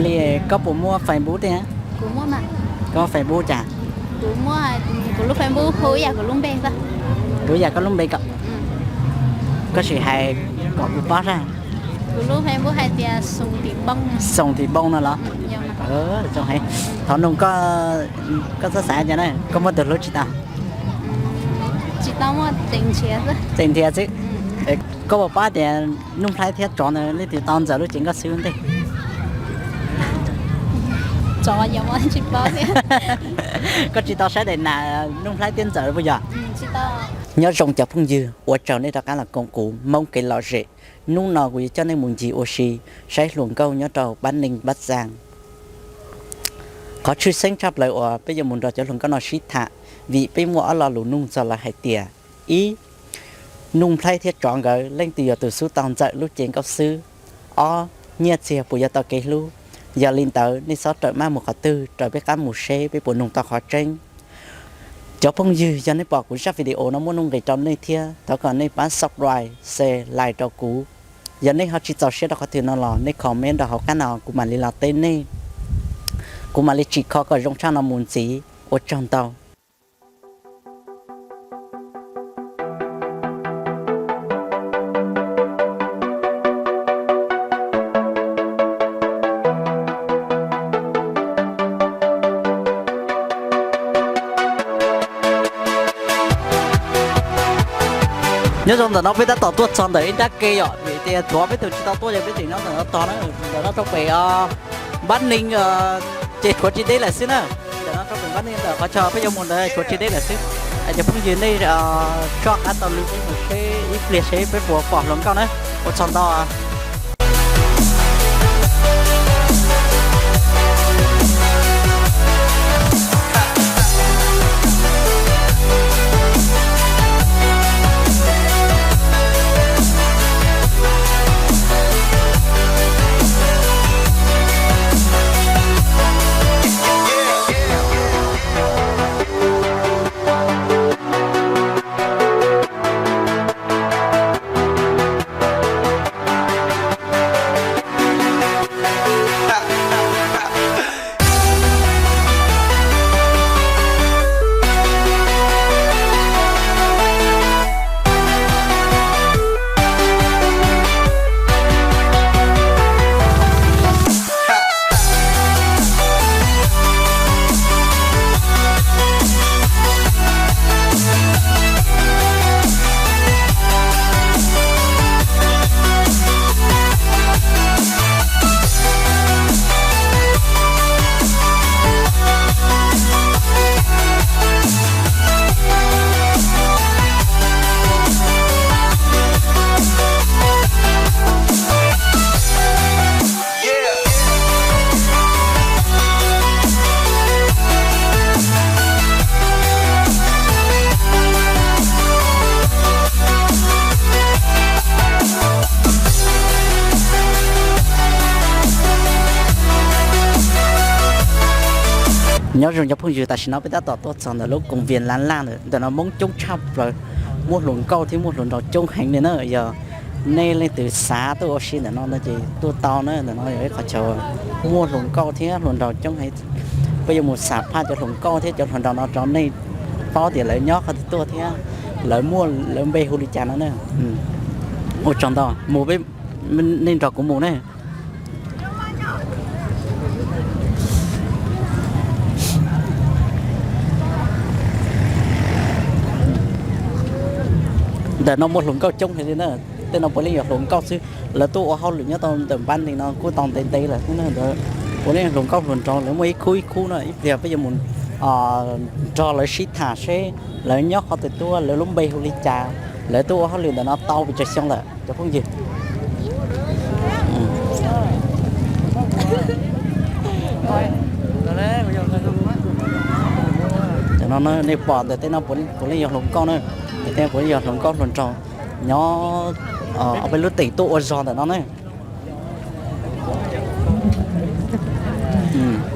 Li koj puas muaj Facebook thiab? Koj Facebook cas? Kuv yam koj lub npe kom. Koj sim hais kom kuv paub sab. Xoom Tim Npoo no los? Thov nug koj, koj txhob xav cas na, koj muaj tus hlub tsis tau? Tseem nrhiav xwb. Koj puas paub tias Nuj Nplhaib thiab tsov ntawd leej twg tau ntxawm lub cev nkauj xwb ntej? Koj tsis tau saib daim nas Nuj Nplhaib thiab ntxawm puas yog? Nyob zoo cov phooj ywg, ua tsaug nej rov qab los koom kuv Hmoob Kev Lom Zem. Hnub no kuv yuav coj nej mus ncig ua si saib hluas nkauj nyob rau Pab Neeg Pab Txaas. Qhov tshwj xeeb tshaj plaws uas peb yuav mus nrog cov hluas nkauj no sib tham, vim peb muaj ob lo lus nug txog lawv hais tias, ib, Nuj Nplhaib thiab tsov nkawd leej twg yog tus xub tau ntxawm lub cev nkauj xwb? Ob, nyiaj txiag puas yuav tau kev hlub? Yog li ntawd nej txhob rawm maj mus qhov twg, raws peb qab mus seb peb puas nug tau qhov tseeb. Cov phooj ywg, yog nej pom kuv zaj video no muaj nuj nqis rau nej thiab, thov kom nej pab subscribe, share, like rau kuv. Yog nej ho tsis txaus siab rau qhov twg no los nej comment rau hauv qab no kuv mam li los teb nej. Kuv mam li tsim kho kom zoo tshaj no mus ntxiv. Ua tsaug ntau. Nyob zoo ntawm no peb tab tom tuaj txog ntawm ib nrab ke yom, vim tias tshuav peb tug tsis tau tuaj ces peb tseem nyob ntawm no tog na, ntawm no rau pem Npab Neeg ces tshuav tsis deb lawm xwb na. Ntawm no rau pem Npab Neeg ntawm qhov chaw peb yuav mus ntawd tshuav tsis deb lawm xwb. Cov phooj ywg nej soj qab taug lw peb mus seb ib pliag seb peb puas pom hluas nkauj na. Ua tsaug ntau. Nyob zoo cov phooj ywg, tam sim no peb tab tom tuaj txog ntawm lub koom vias Lab Laj ntawm no, Hmoob coob tshaj plaws, muaj hluas nkauj thiab muaj hluas nraug coob heev li na. Yog nej leej twg xav tuaj ua si ntawm no no ces tuaj tau na, ntawm no yog ib qhov chaw muaj hluas nkauj thiab hluas nraug coob heev. Peb yuav mus xam phaj cov hluas nkauj thiab cov hluas nraug no rau nej paub tias lawv nyob qhov twg tuaj thiab lawv muaj lawv npe hu li cas no na. Ua tsaug ntau, mus peb, nej nrog kuv mus ne. Ntawm no muaj hluas nkauj coob heev li na. Tej no puav leej yog hluas nkauj xwb, lawv tuaj ua hauj lwm nyob tau ntawm Npab Neeg no kuj tau ntev ntev lawm xwb na. Puav leej hluas nkauj hluas nraug, lawv muaj ib khub ib khub no, ib pliag peb yuav mus nrog lawv sib tham seb lawv nyob qhov twg tuaj, lawv lub npe hu li cas, lawv tuaj ua hauj lwm ntawm no tau pes tsawg xyoo lawm cov phooj ywg. Ntawm no nej pom ntawm tej no puav leej yog hluas nkauj na, ntawm tej puav leej yog hluas nkauj hluas nraug nyob ob peb lub teem tuaj ua zog ntawm no na.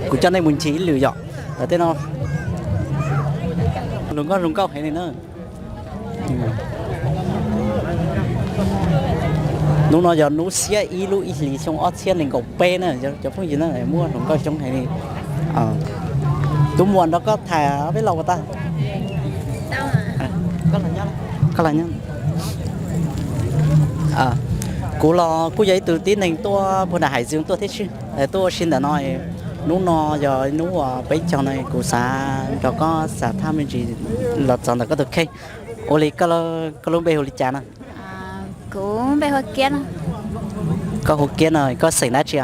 Kuv coj nej mus ncig ib lwm yom. Ntawm tej no hluas nkauj hluas nkauj heev li na. Hnub no yog hnub xiab ib lub ib hlis xyoo ob txhiab nees nkaum peb na cov phooj ywg na, muaj hluas nkauj coob heev li. Tus muam nrog koj tham peb los ua tag. Kuv los kuj yog ib tug tib neeg tuaj puag nram Hais Txwv tuaj thiab, tuaj ua si ntawm no. Hnub no yog hnub uas peb caug no kuv xav nrog koj xam thaj me ntsis los txog ntawm koj tus kheej. Ua li koj lub npe hu li cas no? Kuv npe hu Kiab no. Koj hu Kiab no koj xeem dab tsi?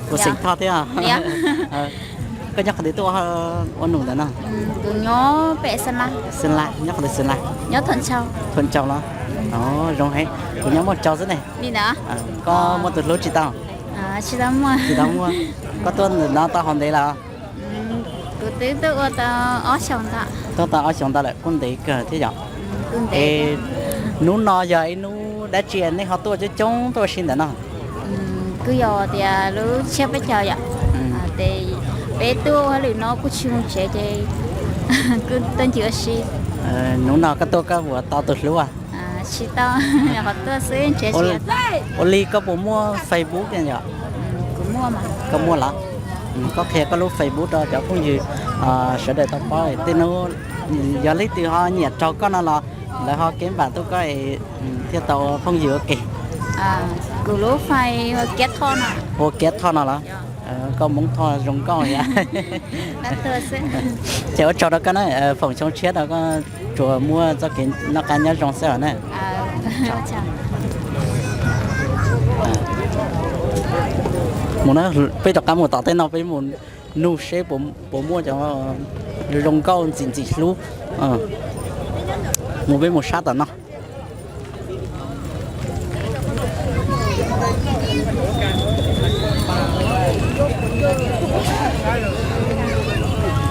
Kuv xeem Thoj thiab. Koj nyob qhov twg tuaj ua num ntawm no? Xeem Las, nyob qhov twg Xeem Las? Thuam Ntsaug los? Zoo heev, kuv nyob Muaj Tsau xwb ne. Koj muaj tus hlub tsis tau? Tsis tau muaj. Koj tuaj ntawm no tau hov ntev lawm? Tuaj tau ob xyoos ntau lawm, kuj ntev kawg thiab yom. Es hnub no yog ib hnub dab tsi nej ho tuaj coob coob tuaj ua si ntawm no? Kuj yog tias lub tsiab peb caug yom, ces peb tuaj ua hauj lwm no kuj tsis mus tsev ces kuj tuaj ncig ua si. Hnub no koj tuaj koj puas tau tus hlub? Tsis tau, qhov tuaj xwb. Ua li koj puas muaj Facebook yom? Koj muaj los? Koj qhia koj lub Facebook rau cov phooj ywg sawv daws tau paub, tej hnub yog leej twg ho nyiam raug koj no los lawv ho kev npam tuaj koj thiaj tau ua phooj ywg ua ke. Kuv lub fai hu Kiab Thoj no los? Koj Hmoob Thoj zoo nkauj thiab. Ces ua tsaug rau koj na, foom xyoo tshiab rau koj, tsuas muaj txoj kev noj qab nyob zoo xwb os na. Mus na, peb rov qab mus tom tej no peb mus nug seb puas muaj cov zoo nkauj ntxim ntxim hlub. Mus peb mus sab tom no.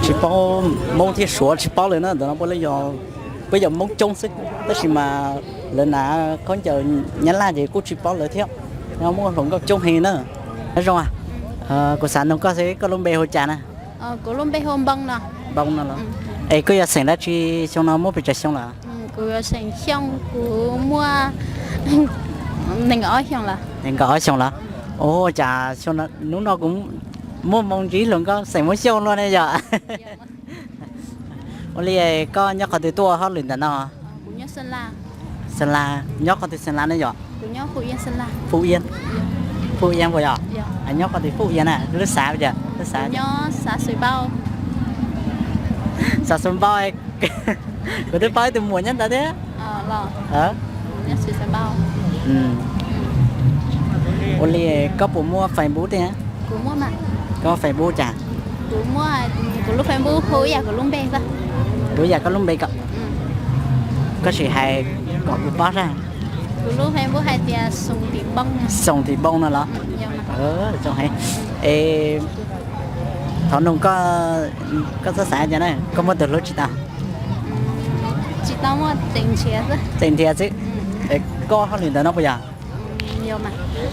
Tsis paub, Hmoob thiab Suav tsis paub lawm na, ntawm no puav leej yog, puav yog Hmoob coob xwb, tab sis mas lawv hnav khaub ncaws Nyab Laj ces kuj tsis paub lawv thiab. Nyob muaj hluas nkauj coob heev na. Nyob zoo, kuv xav nug koj seb koj lub npe hu cas na? Kuv lub npe hu Npoo no. Npoo no los? Es koj yog xeem dab tsi, xyoo no muaj pes tsawg xyoo lawm? Kuv yog xeem Xyooj, kuv muaj nees nkaum ob xyoos lawm. Nees nkaum ob xyoos lawm? Ua cas hnub no kuv muaj hmoo ntsib hluas nkauj xeem Muaj Xyooj luaj ne yom? Ua li koj nyob qhov twg tuaj ua hauj lwm ntawm no? Xeem Las, nyob qhov twg Xeem Las ne yom? Phú Yên, Phú Yên puas yog? Nyob qhov twg Phú Yên na, lub xav, lub xav? Xav Xus Npau, kuv twb paub ib tug muam nyob ntawd thiab. Ua li koj puas muaj Facebook thiab? Koj Facebook cas? Kuv lub Facebook hu ib yam kuv lub npe xwb. Hu ib yam koj lub npe kom, koj sim hais kom kuv paub saib. Kuv lub Facebook hais tias Xoom Tim Npoo no los? Zoo heev. Es thov nug koj, koj txhob xav cas na, koj muaj tus hlub tsis tau? Tsis tau muaj, tseem nrhiav xwb. Tseem nrhiav xwb. Es koj hauj lwm ntawm no puas yog?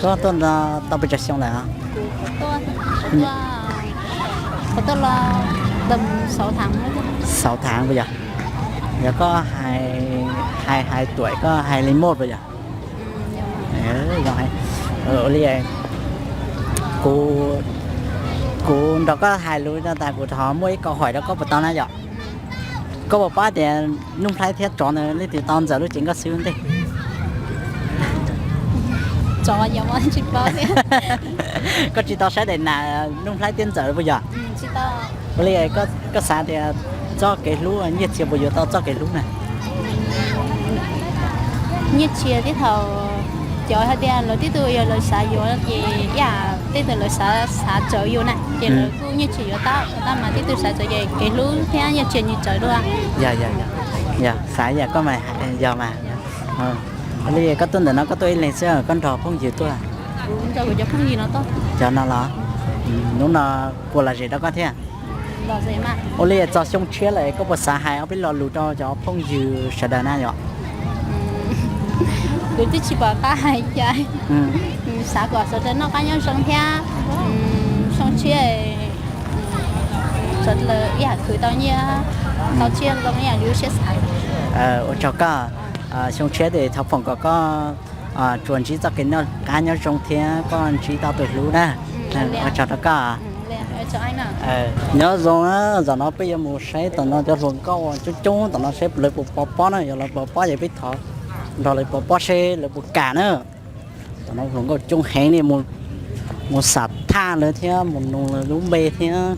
Koj tuaj no tau pes tsawg xyoo lawm? Xauv thaav puas yog? Yog koj hais, hais tuam koj hais li moj puas yog? Ua li, kuv, kuv nrog koj hais lus no tas kuv thov muaj ib câu hỏi rau koj puas tau na yom? Koj puas paub tias Nuj Nplhaib thiab tsov ntawd leej twg tau ntxawm lub cev nkauj xwb ntej? Koj tsis tau saib daim nas Nuj Nplhaib thiab ntxawm puas yog? Ua li, koj xav tias txoj kev hlub Nyiaj Txhia puas yuav tau txoj kev hlub na? Nyiaj Txhia thiab thaum cov hais tias lawv tib tug yog lawv xav yuav ces ib yam tej ntawd lawv xav tsawv yus na ces lawv kuj Nyiaj Txhia yuav tau, tab mas tib tug xav tsawv ces kev hlub thiab Nyiaj Txhia nws tsawv dua. Yog, yog, yog, xav yam koj mas yog mas. Ua li koj tuaj ntawm no koj tuaj ib leeg xwb koj nrog phooj ywg tuaj? Cov no los? Hnub no puas lom zem rau koj thiab? Ua li txog xyoo tshiab lawm koj puas xav hais ob peb lo lus rau cov phooj ywg sawv daws na yom? Kuv twb tsis pom qab hais cas, xav kom sawv daws noj qab nyob zoo thiab xyoo tshiab sawv daws ib yam khwv tau nyiaj tau txiaj zoo ib yam li lub siab xav. Ua tsaug koj, xyoo tshiab ces thov foom kom koj tsuas ntsib txoj kev noj qab nyob zoo thiab koj ntsib tau tus hlub na. Ua tsaug rau koj. Nyob zoo, zaum no peb yuav mus saib tom no cov hluas nkauj coob coob tom no seb lawv puas pov pob na, yog lawv pov pob ces peb thov nrog lawv pov pob seb lawv puas kam na. Tom no hluas nkauj coob heev li, mus xam thaj lawv thiab mus nug lawv lub npe thiab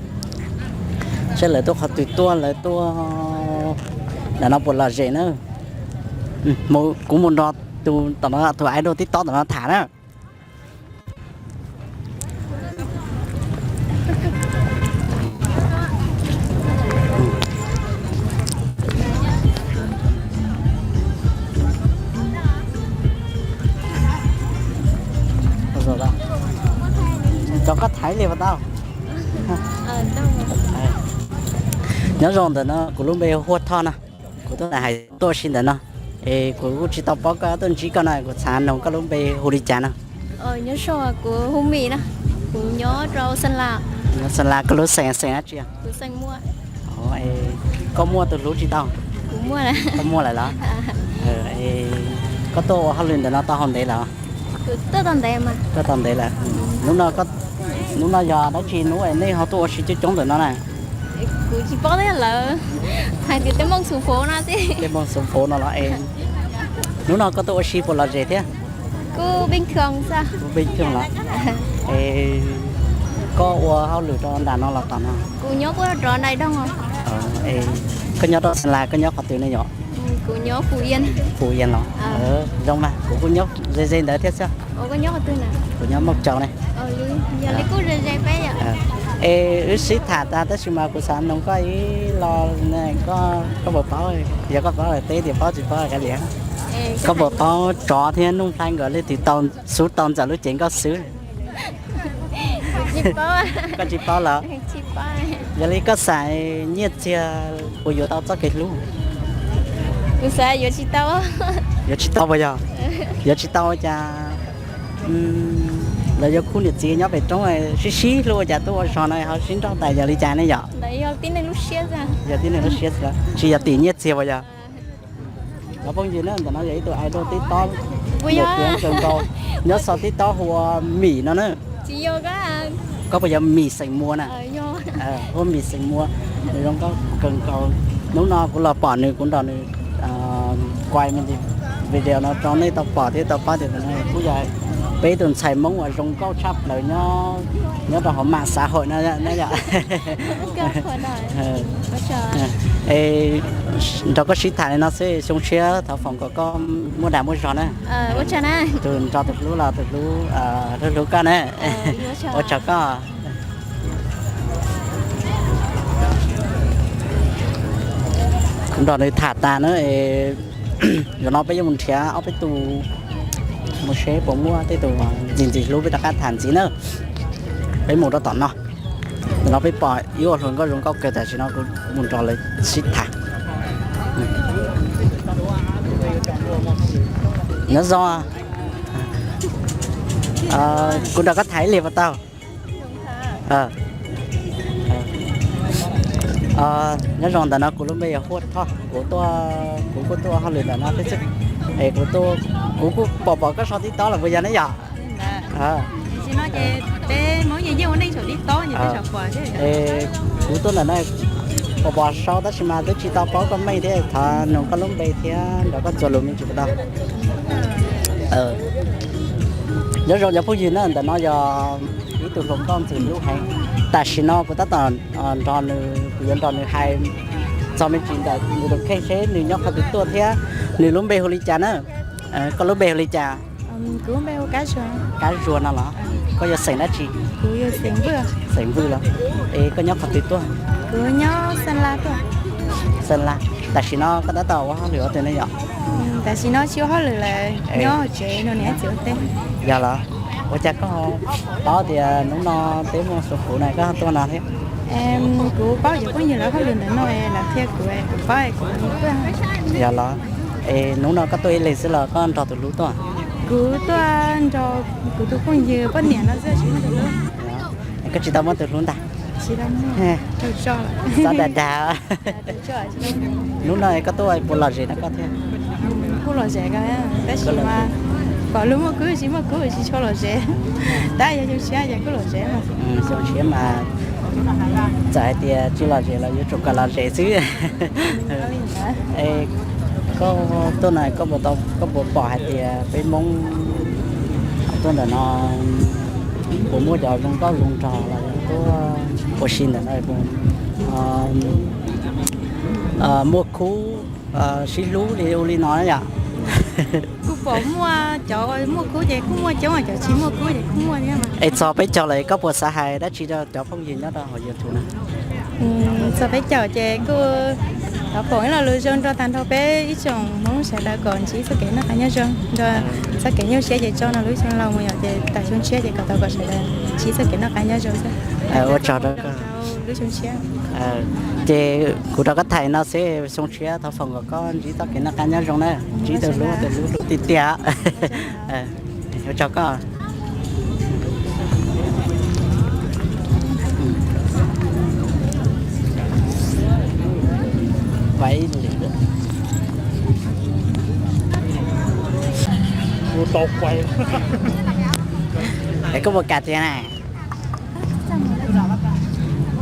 seb lawv tuaj qhov twg tuaj, lawv tuaj ntawm no puas lom zem na. Kuv mus nrog tus tom no tus ais dua tib tob tom no tham na. Rov qab thaiv li puas tau? Nyob zoo, ntawm no kuv lub npe hu Huaj Thoj no. Kuv tuaj hais tuaj ua si ntawm no es kuv kuj tsis tau paub koj, tuaj ntsib koj no kuv xav nug koj lub npe hu li cas no. Nyob zoo, kuv hu Mim na, kuv nyob rau Xeem Las. Nyob Xeem Las, koj lub xeem, xeem dab tsi? Koj muaj tus hlub tsis tau? Koj muaj lawm los? Koj tuaj ua hauj lwm ntawm no tau hau ntev lawm? Tuaj tau ntev lawm. Hnub no, hnub no yog dab tsi hnub es nej ho tuaj ua si coob coob ntawm no na? Kuv tsis paub thiab, lawv hais tias tej mooj xuv fov no xwb. Tej mooj xuv fov no los es hnub no koj tuaj ua si puas lom zem thiab? Kuj peb khw xwb. Kuj peb khw los? Es koj ua hauj lwm rau nram no los tom no? Kuv nyob kuj rau nram Dai Doog. Koj nyob rau Xeem Las, koj nyob qhov twg ne yom? Kuv nyob Phú Yên. Phú Yên los? Zoo mas, kuv kuj nyob ze ze ntawd thiab xwb. Kuv nyob Mộc Châu ne. Es wb sib tham tas tab sis mas kuv xav nug koj ib lo, koj puas paub, yog koj paub lawm teb, tias paub tsis paub kav liam. Koj puas paub tsov thiab Nuj Nplhaib nkawd leej twg tau xub tau ntxawm lub cev nkauj xwb? Koj tsis paub los? Yog li koj xaiv nyiaj txiag puas yuav tau txoj kev hlub? Kuv xav yuav tsis tau. Yuav tsis tau puas yog? Yuav tsis tau cas lawv yuav khub niam txiv nyob pem roob sib sib hlub ua cas tuaj ua zog no ho sib nrauj tas yog li cas ne yom? Yog tib neeg lub siab, tsis yog tim nyiaj txiag puas yog? Cov phooj ywg na, ntawm no yog ib tug idol TikTok nws tiav kawg nkaus, nyob saum TikTok hu ua Mim no na. Koj puas yog Mim xeem Muas na? Hu ua Mim xeem Muas, nws zoo nkauj kawg nkaus. Hnub no kuv los pom nws, kuv nrog nws kuaj me ntsis video no rau nej tau pom thiab tau paub tias kuj yog peb tus ntxhais Hmoob uas zoo nkauj tshaj plaws nyob rau hauv mạng xã hội no na yom. Nrog koj sib tham li no xwb, xyoo tshiab thov foom kom koj muaj dag muaj zog na. Tus nrog tus hlub los tus hlub hlub hlub koj na. Ua tsaug koj. Kuv nrog nws tham tas na, zaum no peb yuav mus nrhiav ob peb tus, mus seb puas muaj tej tus ntxim ntxim hlub peb rov qab tham ntxiv na. Peb mus rau tom no, tom no peb pom ib ua hluas nkauj zoo nkauj kawg, tam sim no kuv mus nrog lawv sib tham. Nyob zoo, kuv nrog koj tham ib lig puas tau? Nyob zoo, ntawm no kuv lub npe yog Huaj Thoj, kuv tuaj, kuv kuj tuaj hauj lwm ntawm no thiab xwb. Es kuv, kuv kuj pom pom koj sau TikTok los puas yog ne yom? Es kuv tuaj ntawm no pom pom sau tab sis mas twb tsis tau paub koj meej thiab, thov nug koj lub npe thiab nrog koj txuas lus me ntsis puas tau? Nyob zoo cov phooj ywg na, ntawm no yog ib tug hluas nkauj ntxim hlub heev. Tam sim no kuv tab tom nrog nws, kuv yuav nrog nws hais txog me ntsis ntawm nws tus kheej seb nws nyob qhov twg tuaj thiab nws lub npe hu li cas na. Koj lub npe hu li cas? Kab Zuag no los? Koj yog xeem dab tsi? Xeem Vwj los? Es koj nyob qhov twg tuaj? Xeem Las. Tam sim no koj tab tom ua hauj lwm ua twg ne yom? Tam sim no tsis ua hauj lwm lawm, nyob tsev nrog niam txiv ua teb. Yog los? Ua cas koj paub tias hnub no peb muaj xu kuv na koj tuaj no thiab? Kuv paub cov phooj ywg lawv hauj lwm ntawm no lawv qhia kuv, kuv paub kuv tuaj. Yog los? Es hnub no koj tuaj ib leeg xwb los koj nrog tus hlub tuaj? Kuv tuaj nrog kuv tus phooj ywg poj niam no xwb, tsis muaj tus hlub. Koj tsis tau muaj tus hlub ntag? Tsis tau muaj. Txhob dag dag. Hnub no koj tuaj puas lom zem no koj thiab? Kuj lom zem kawg, tab sis mas Kom luag muaj kub tsis muaj kub tsis tshua lom zem, tab yog xyoo tshiab ces kuj lom zem. Xyoo tshiab mas txawm hais tias tsis lom zem los yuav tsum kom lom zem xwb. Koj tuaj no koj puas pom hais tias peb Hmoob tuaj ntawm no puas muaj cov zoo nkauj zoo nraug los tuaj ua si ntawm no, muaj khub sib hlub li ua li no yom? Kuv pom muaj cov muaj khub ces kuj muaj coob, cov tsis muaj khub ces kuj muaj thiab. Es txog peb caug lawm koj puas xav hais dab tsi rau cov phooj ywg nyob rau hauv YouTube na? Txog peb caug ces kuj thov foom ib lo lus zoo rau tag nrho peb ib tsoom Hmoob sawv daws kom ntsib txoj kev noj qab nyob zoo, nrog txoj kev nyuaj siab ces tso no lub xyoo laus mus yom, ces tam xyoo tshiab ces kom tau kom sawv daws ntsib txoj kev noj qab nyob zoo xwb. Ua tsaug rau lub xyoo tshiab. Ces kuv rov qab tham no xwb, xyoo tshiab thov foom kom koj ntsib txoj kev noj qab nyob zoo na, ntsib tus hlub, tus hlub hlub tiag tiag. Ua tsaug koj. Es koj puas kam tiag na?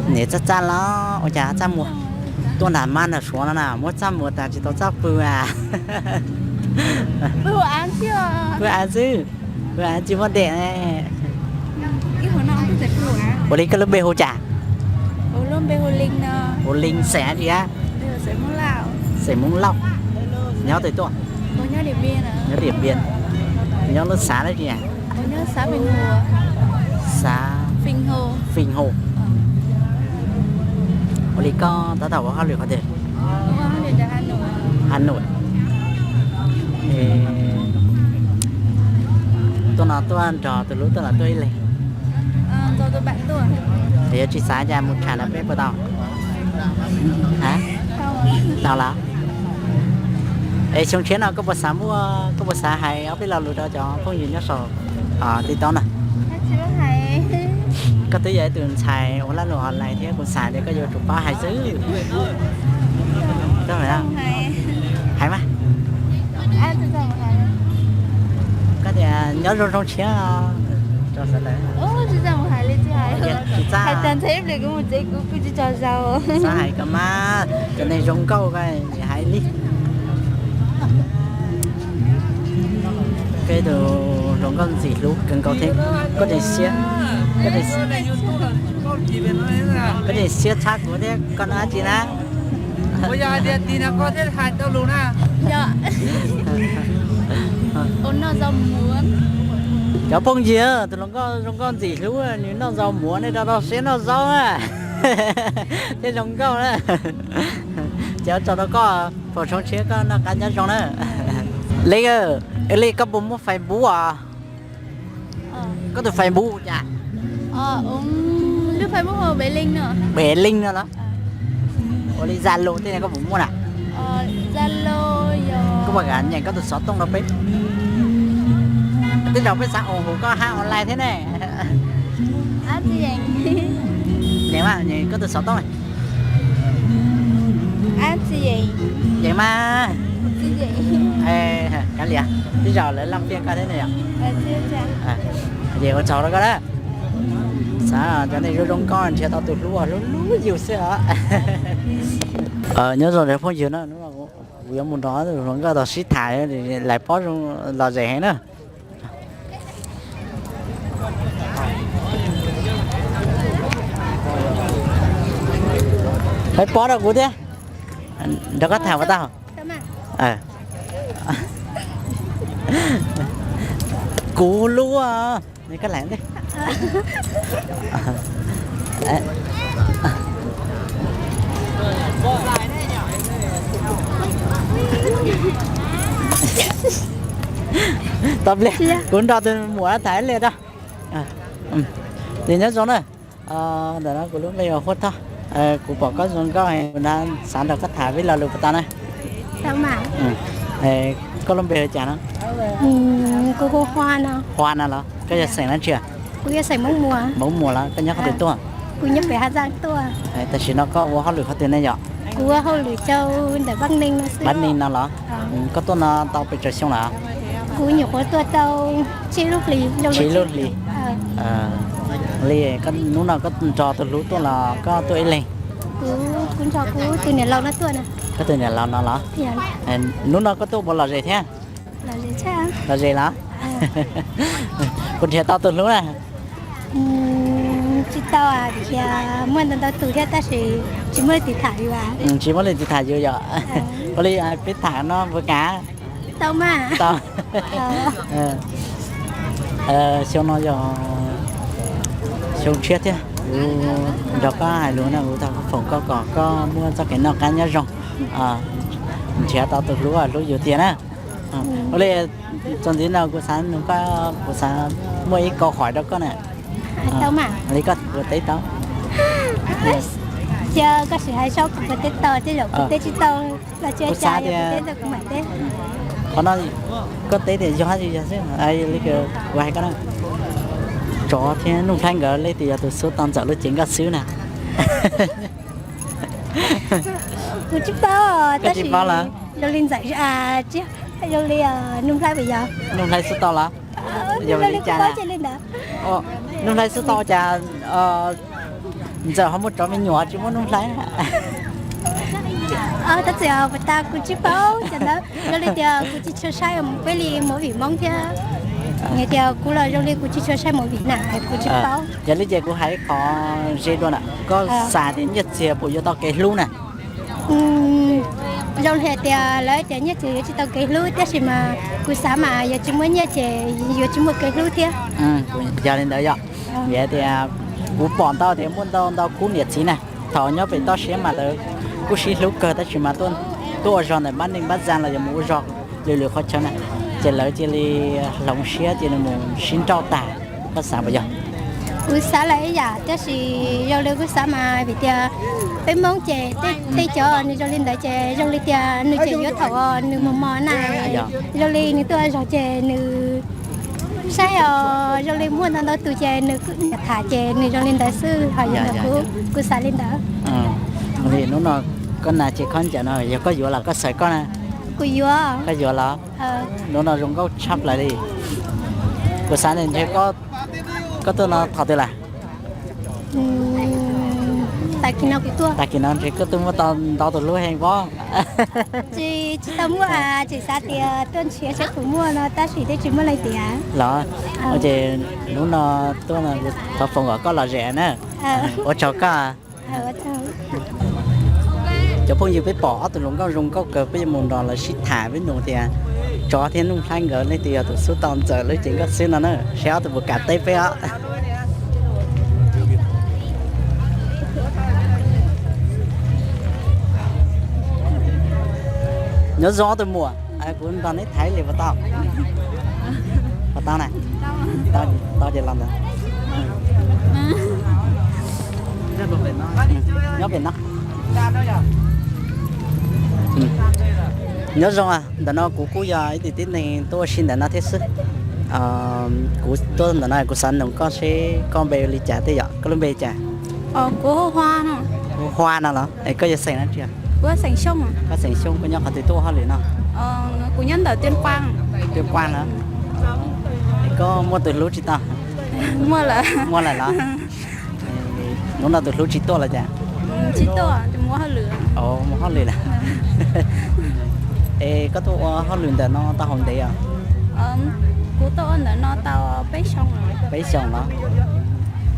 Niam txaj txaj los ua cas txaj muag tuaj nram mab nram suav no na, muab txaj muag tas tsis tau txaj pw a? Pw av xwb, pw av tsis muaj dej ne. Ua li koj lub npe hu cas? Hu Li xeem dab tsi a? Xeem Hmoob Lauj. Nyob twg tuaj? Nyob Diam Npias. Nyob lub xav dab tsi a? Xav Fij Hu. Ua li koj tab tom ua hauj lwm qhov twg? Ha Num. Tuaj no tuaj nrog tus hlub tuaj los tuaj ib leeg? Yog tsis xav cas mus tsham nram peb puas tau? Tau los. Es xyoo tshiab no koj puas xav muaj, koj puas xav hais ob peb lo lus rau cov phooj ywg nyob saum TikTok na? Koj twb yog ib tus ntxhais ua laj lus online thiab kuv xav tias koj yuav tsum paub hais xwb. Hais mas. Koj tias nyob zoo zoo tshiab. Tsis txaj. Xav hais koj mas, cov neeg zoo nkauj hais li. Peb tus hluas nkauj ntxim hlub kawg nkaus thiab. Koj tseem siab, koj tseem siab tshaj kuv thiab, koj noj dab tsi na? Cov phooj ywg, tus hluas nkauj zoo nkauj ntxim hlub nws noj zaub muav, nej rau rau siab noj zaub na. Thiab zoo nkauj na. Ces ua tsaug rau koj, foom xyoo tshiab koj noj qab nyob zoo na. Li, li koj puas muaj Facebook os? Koj tus Facebook cas? Pem Leej no los? Ua li Zalo tej no koj puas muaj na? Koj puas kam nyeem koj tus xov tooj rau peb? Tej zaum peb xav ua hu koj hab online thiab ne. Nyeem mas, nyeem koj tus xov tooj. Nyeem mas. Kav liam, tej zaum lawv leej fiaj koj thiab ne yom. Ces ua tsaug rau koj na. Xav cov neeg zoo zoo nkauj nrhiav tau tus hlub hlub hlub yus xwb os. Nyob zoo cov phooj ywg na, kuv yuav mus nrog hluas nkauj tau sib tham, lawv paub zoo lom zem heev na. Peb pob rau kuv thiab, nrog koj tham puas tau? Kuv lub, koj lam ntej. Tau pliag, kuv nrog tus muam tham ib pliag rau. Ces nyob zoo na. Ntawm no kuv lub npe hu Huab Thoj. Kuv pom koj zoo nkauj, kuv xav nrog koj tham ib lo lus puas tau na? Koj lub npe hu cas no? Kuv hu Hua no. Hua no los koj yog xeem dab tsi? Kuv yog xeem Hmoob Muas. Hmoob Muas los koj nyob qhov twg tuaj? Kuv nyob pem Hav Zaaj tuaj. Tam sim no koj ua hauj lwm qhov twg ne yom? Kuv ua hauj lwm rau ntawm Pab Neeg no xwb. Pab Neeg no los? Koj tuaj no tau pes tsawg xyoo lawm? Kuv nyuam qhuav tuaj tau tsib lub hlis. Tsib lub hlis. Li, hnub no koj nrog tus hlub tuaj los koj tuaj ib leeg? Kuv nrog kuv tus niam laus no tuaj. Koj tus niam laus no los? Hnub no koj tuaj puas lom zem thiab? Lom zem los? Puas nrhiav tau tus hlub na? Tsis tau, tias muaj ntau ntau tus thiab tab sis tsis muaj leej twg tham yus. Tsis muaj leej twg tham yus yom? Ua li peb tham no puas kam? Tau mas. Tau. Xyoo no yog xyoo tshiab thiab, kuv nrog koj hais lus no kuv thov foom koj kom koj muaj txoj kev noj qab nyob zoo, nrhiav tau tus hlub hlub yus tiag na. Ua li, txuas ntxiv no kuv xav nug koj, kuv xav muaj ib câu hỏi rau koj na. Li koj puas teb tau? Cia koj sim hais saib kuv puas teb tau, tej zaum kuv teb tsis tau los tsis ua cas, kuv teb tau kuv mam teb. Qhov no koj teb tias yog hab tsis yog xwb, li kuv hais koj na, tsov thiab Nuj Nplhaib nkawd leej twg yog tus xub tau Ntxawm lub cev nkauj xwb na? Kuv tsis paub, tab sis zoo li Ntxawm, zoo li Nuj Nplhaib puas yog? Nuj Nplhaib xub tau los? Yog li cas? Nuj Nplhaib xub tau cas Ntxawm ho muaj tsov me nyuam tsis muaj Nuj Nplhaib? Tab sis puas tas kuv tsis paub cov ntawd, zoo li tias kuv tsis tshua saib peb li movie Hmoob thiab. Hais tias kuv los zoo li kuv tsis tshua saib movie na, kuv tsis paub. Yog li ces kuv hais qhov ze dua na, koj xav tias Nyiaj Txiag puas yuav tau kev hlub na? Zoo li hais tias lawv tias Nyiaj Txiag yuav tsis tau kev hlub, tab sis mas kuv xav mas yog tsis muaj nyiaj ces yuav tsis muaj kev hlub thiab. Yog li ntawd yog, vim hais tias kuv pom ntau tias muaj ntau ntau khub niam txiv na, thaum nyob pem toj siab mas lawv kuj sib hlub kawg tab sis mas tuaj ua zog ntawm pab neeg pab tsa los yog mus ua zog lwm lwm qhov chaw na, ces lawv cia li hloov siab cia li mus sib nrauj tag. Koj xav puas yog? Kuv xav lawm ib yam, tab sis zoo li kuv xav mas vim tias peb Hmoob ces tej cov nws zoo li ntawd ces zoo li tias nws tseem yuav thaum nws mos mos na, zoo li nws tuaj ua zog ces nws saib os, zoo li muaj ntau ntau tus ces nws tham ces nws zoo li ntawd xwb, ho yog kuv, kuv xav li ntawd. Li hnub no koj nas ces khob ncaws no yog koj yuav los koj xav koj na? Kuv yuav. Koj yuav los? Hnub no zoo nkauj tshaj plaws li. Kuv xav tias ntshe koj tuaj no thaum twg lawm? Tag kis no kuv tuaj. Tag kis no ntshe koj tuaj muaj tau ntau tus hlub heev pob? Tsis, tsis tau muaj, tseem xav tias tuaj nrhiav saib puas muaj no tab sis twb tsis muaj leej twg tias. Los, ces hnub no tuaj no kuv thov foom kom koj lom zem na. Ua tsaug koj. Cov phooj ywg, peb pom ob tug hluas nkauj zoo nkauj kawg, peb yuav mus nrog lawv sib tham, peb nug tias tsov thiab Nuj Nplhaib nkawd leej twg yog tus xub tau Ntxawm lub cev nkauj xwb no na, seb ob tug puas kam teb peb os. Nyob zoo ob tug muam, kuv nrog neb tham ib lwm puas tau? Puas tau na? Tau ces los ntawd. Nyob pem no. Nyob zoo, ntawm no kuv kuj yog ib tug tib neeg tuaj ua si ntawm no thiab xwb. Kuv tuaj ntawm no kuv xav nug koj seb koj npe li cas thiab yom, koj lub npe li cas? Kuv hu Hua no. Hu Hua no los? Es koj yog xeem dab tsi? Koj xeem Xyooj, koj nyob qhov twg tuaj ua hauj lwm no? Kuv nyob ntawm Tuyên Quang. Tuyên Quang los? Es koj muaj tus hlub tsis tau? Muaj lawm. Muaj lawm los? Hnub no tus hlub tsis tuaj los cas? Tsis tuaj, mus ua hauj lwm. Mus hauj lwm lawm. Es koj tuaj ua hauj lwm ntawm no tau hauv ntev os? Kuv tuaj ua ntawm no tau peb xyoo los. Peb xyoos los?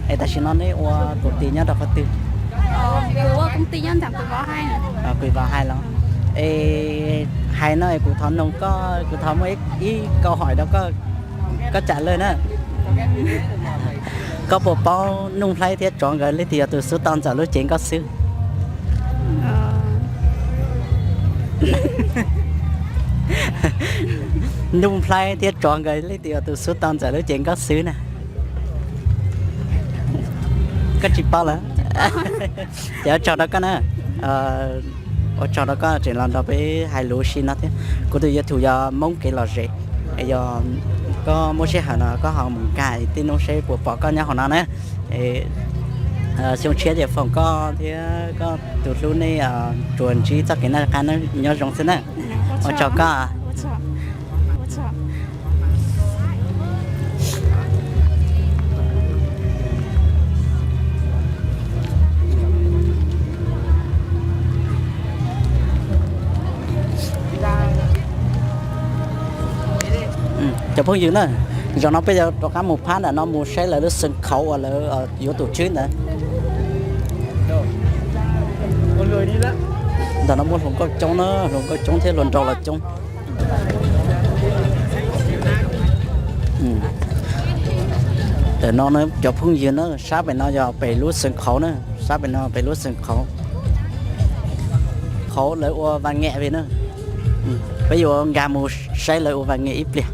Es tam sim no neb ua công ty nyob rau qhov twg? Kuv ua công ty nyob nram Quỳnh Võ Hai. Quỳnh Võ Hai los? Es hais no es kuv thov noog koj, kuv thov muaj ib câu hỏi rau koj, koj trả lời na. Koj puas paub Nuj Nplhaib thiab tsov nkawd leej twg yog tus xub tau Ntxawm lub cev nkauj xwb? Nuj Nplhaib thiab tsov nkawd leej twg yog tus xub tau Ntxawm lub cev nkauj xwb na? Koj tsis paub lawm? Ces ua tsaug rau koj na. Ua tsaug rau koj tseem los nrog peb hais lus si no thiab. Kuv tus YouTube yog Hmoob Kev Lom Zem. Es yog koj muaj sij hawm no koj ho mus nkag tib nub seb puas pom koj nyob hauv no na. Xyoo tshiab ces foom koj thiab koj tus hlub nej tsuas ntsib txoj kev noj qab nyob zoo xwb na. Ua tsaug koj. Cov phooj ywg na, zaum no peb yuav rov qab mus phab ntawm no mus saib lawv lub xeev khauv uas lawv yuav tus tswb ntawd. Ntawm no muaj hluas nkauj coob na, hluas nkauj coob thiab hluas nraug los coob. Ntawm no cov phooj ywg na, sab pem no yog pem lub xeev khauv na, sab pem no pem lub xeev khauv, khauv lawv ua vas ngem vim na. Peb yuav nkag mus saib lawv ua vas ngem ib pliag.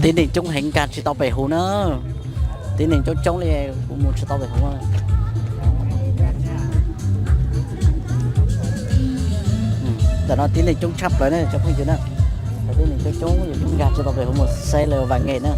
Tib neeg coob heev nkag tsis tau pem huv na. Tib neeg coob coob li kuv mus tsis tau pem huv. Ntawm no tib neeg coob tshaj plaws na cov phooj ywg na. Tib neeg coob coob nkag tsis tau pem huv mus saib lawv vas ngem na.